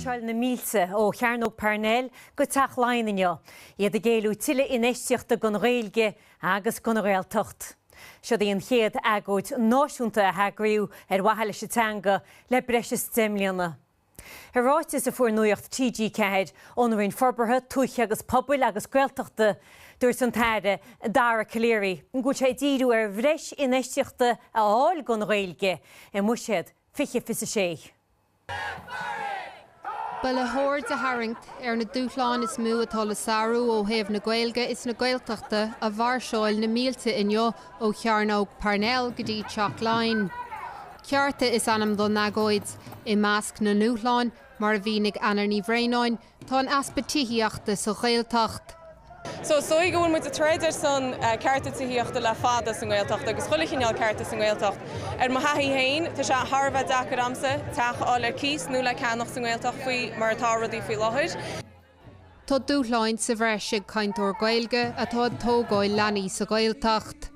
Mháirseáil na mílte ó Chearnóg Parnell go Teach Laighean inniu, iad ag éileamh tuilleadh infheistíochta don Ghaeilge agus don Ghaeltacht. Siod í an chéad agóid náisiúnta a heagraíodh ar mhaithe leis an teanga le breis is 10 mbliana. I ráiteas a fuair Nuacht TG4 ón Roinn Forbartha Tuaithe agus Pobail agus Gaeltachta, dúirt an tAire Dara Calleary go bhfuil sé ag díriú ar bhreis infheistíochta a fháil don Ghaeilge i mBuiséad 2026. Ba le haird a tharraingt ar na dúshláin is mó atá le sárú ó thaobh na Gaeilge is na Gaeltachta a mhairseáil na mílte inniu ó Chearnóg Parnell go dtí Teach Laighean. Cearta is ainm don agóid. I measc na ndúshlán, mar a mhínigh Anna Ní Bhraonáin, tá an easpa tithíochta sa Ghaeltacht. So is dóigh go bhfuil muid ag troid ar son cearta tithíochta le fada sa nGaeltacht agus chuile chineál cearta sa nGaeltacht. Ar mo thaithí féin, tá sé thar a bheith deacair a'msa teach a fháil ar cíos nó le ceannach sa nGaeltacht faoi mar atá rudaí faoi láthair. Tá dúshláin sa bhreis ag cainteoir Gaeilge atá ag tógáil leanaí sa Ghaeltacht.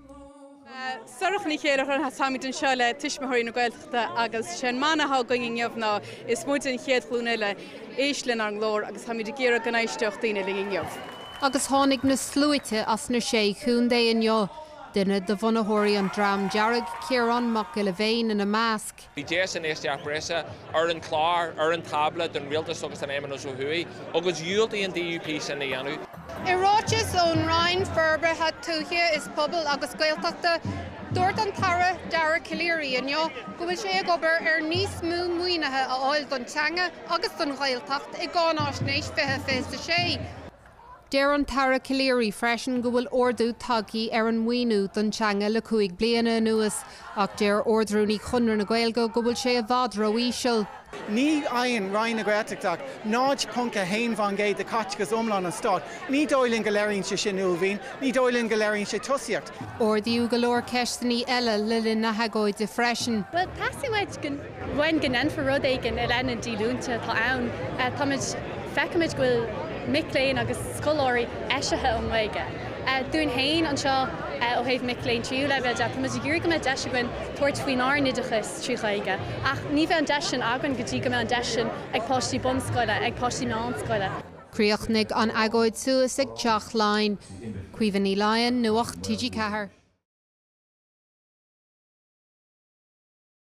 Sorcha Ní Chéilleachair, Táimid anseo le Tuismitheoirí na Gaeltachta agus sé an mana atá againn inniu ná 'Is muide an chéad ghlúin eile, éist lenár nglór' agus táimid ag iarraidh go n-éisteodh daoine linn inniu. Agus tháinig na sluaite as na sé chontae inniu, duine de bhunaitheoirí an Dream Dearg, Ciarán Mac Giolla Bhéin ina measc. Bhí deis infheistíocht breise ar an chlár, ar an tábla don rialtas agus don Fheidhmeannas ó thuaidh agus dhiúltaigh an DUP sin a dhéanamh. I ráiteas ón Roinn Forbartha Tuaithe is Pobail agus Gaeltachta, dúirt an tAire Dara Calleary inniu go bhfuil sé ag obair ar níos mó maoinithe a fháil don teanga agus don Ghaeltacht i gCáináisnéis 2026. Deir an tAire Calleary freisin go bhfuil ardú tagtha ar an maoiniú don teanga le 5 bliana anuas ach deir Ard-Rúnaí Chonradh na Gaeilge go bhfuil sé i bhfad ró-íseal. Ní fhaigheann Roinn na Gaeltachta ach 0.1% de chaiteachas iomlán an Stáit. Ní dóigh linn go léiríonn sé sin uaillmhian, ní dóigh linn go léiríonn sé tosaíocht. Ardaíodh go leor ceisteanna eile le linn na hagóide freisin. Bhuel, teastaíonn uait go. uainn go ndéanfar rud éigin i leith na díolúinte atá ann. Táimid, feicimid go bhfuil mic léinn agus scoláirí eisiata ón nGaeilge. Dúinn féin anseo ó thaobh mic léinn tríú leibhéal de, táimid ag iarraidh go mbeidh deis againn tabhairt faoinár n-oideachas trí Ghaeilge ach ní bheidh an deis sin againn go dtí go mbeidh an deis sin ag páistí bunscoile, ag páistí meánscoile. Chríochnaigh an agóid suas ag Teach Laighean. Caoimhe Ní Laighin, Nuacht TG4.